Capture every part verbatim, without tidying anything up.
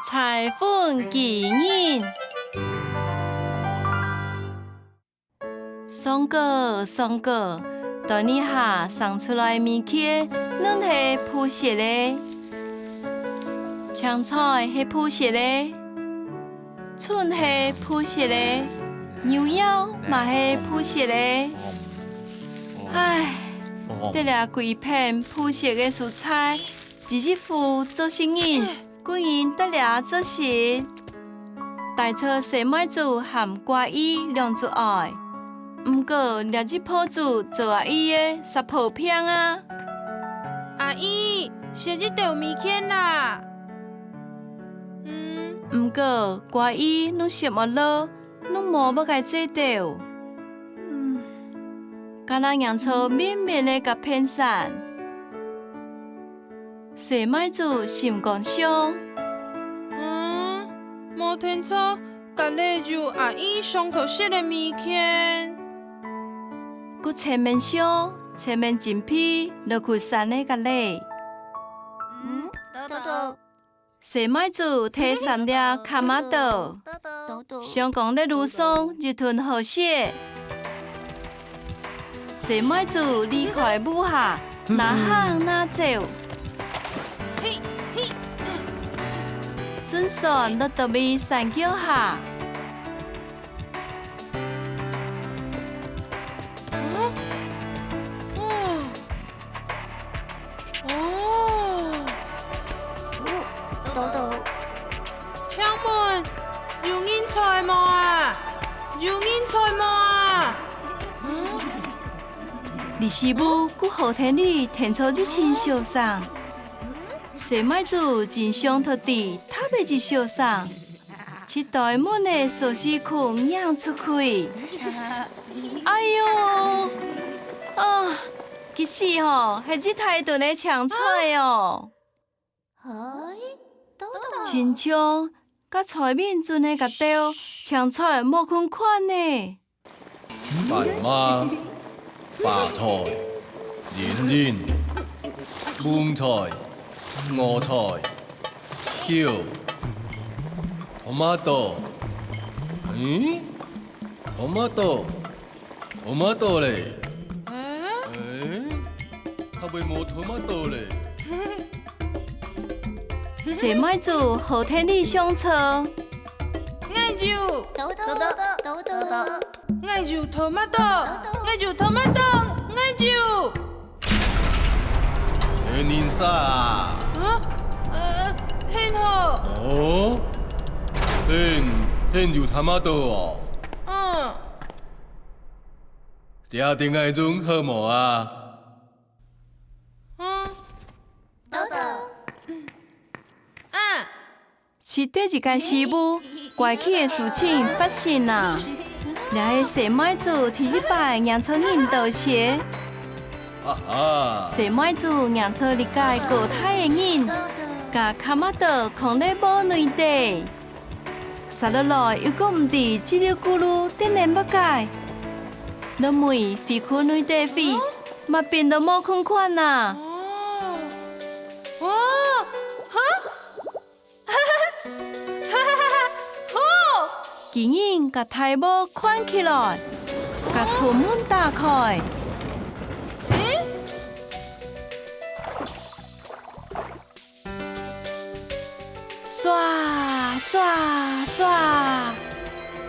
彩粉機人。上課，上課，對你下生出來个物件，卵係殕色个，青菜係殕色个， 春係殕色个，牛腰嘛係殕色个。唉，得了歸片殕色个蔬菜，一日赴做事人，歸日得了做事。帶著細妹子和乖姨兩子哀，毋過這一婆子做阿姨个煞破病啊！阿姨，食一兜物件啦！ 嗯，毋過乖姨，你食無落，你無麼个做得。嗯，敢若仰著綿綿个甲片山。細妹子心肝想：嗯，無聽著，該裡有阿姨上課食个物件。佢前面想，前面準備落去山个該裡。嗯，豆豆。 細妹子提三粒卡瑪豆，想講在路上一頓好食。細妹子離開屋下，那行那走，總算落到位山腳下。嗯？哦。 哦，豆豆。請問，有人在無啊？有人在無啊？離四步，佢好天裡聽著一陣小聲。細妹子真想在地踏一小聲， 去對門个鎖匙孔䀴出去。哎喲，啊，其實吼，係一大頓个青菜哦。哎，豆豆。親像，甲菜面準个角度，青菜無共款呢。 番麥、花菜、人參、蕹菜、莴菜、韭、tomato。咦？tomato，tomato咧？欸？欸？哪會無tomato咧？ 細妹子好天裡想著。𠊎有，豆豆，豆豆，豆豆。𠊎有tomato，𠊎有tomato，𠊎有。你人啥啊？啊？呃，很好。哦，很，很有tomato哦。嗯。這對𠊎用好無啊？嗯。 豆豆。啊！食得一个食物，怪奇个事情發生啊！這係細妹子第一擺䀴著人道謝。啊哈！細妹子䀴著一个高大个人，甲tomato囥咧布內底。 續落來又過毋知嘰哩咕嚕得等麼个，落尾飛去內底飛，嘛變到無共款啊！哦，哦，哈，哈哈哈哈哈哈，好！巨人甲大帽擐起來，甲窗門打開。誒？ 唰唰唰，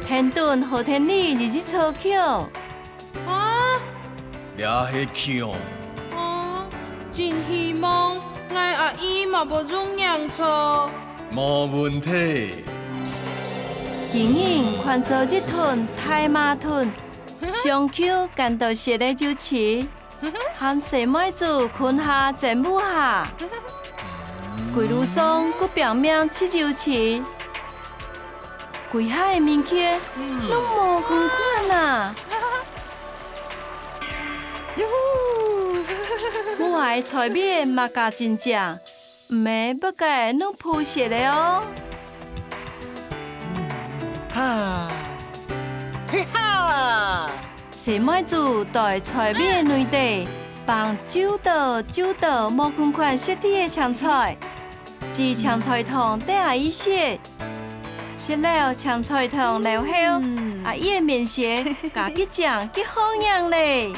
天頂好天裡有一座橋。啊？這係橋。啊，真希望𠊎阿姨嘛無用䀴著。無問題。巨人擐著一頓大麻藤，上球感到雪个油漆。 含細妹子困下枕屋下。歸路上，佢拚命拭油漆。歸下个面孔，攏無共款啊！屋下个菜面嘛較真靚，毋係別个攏鋪設个哦。哈，嘿哈！ 細妹子對菜尾个內底放勼到勼到無共款色地个青菜，擠青菜糖得阿姨食。食了青菜糖了後，阿姨个面色加幾靚幾好䀴咧。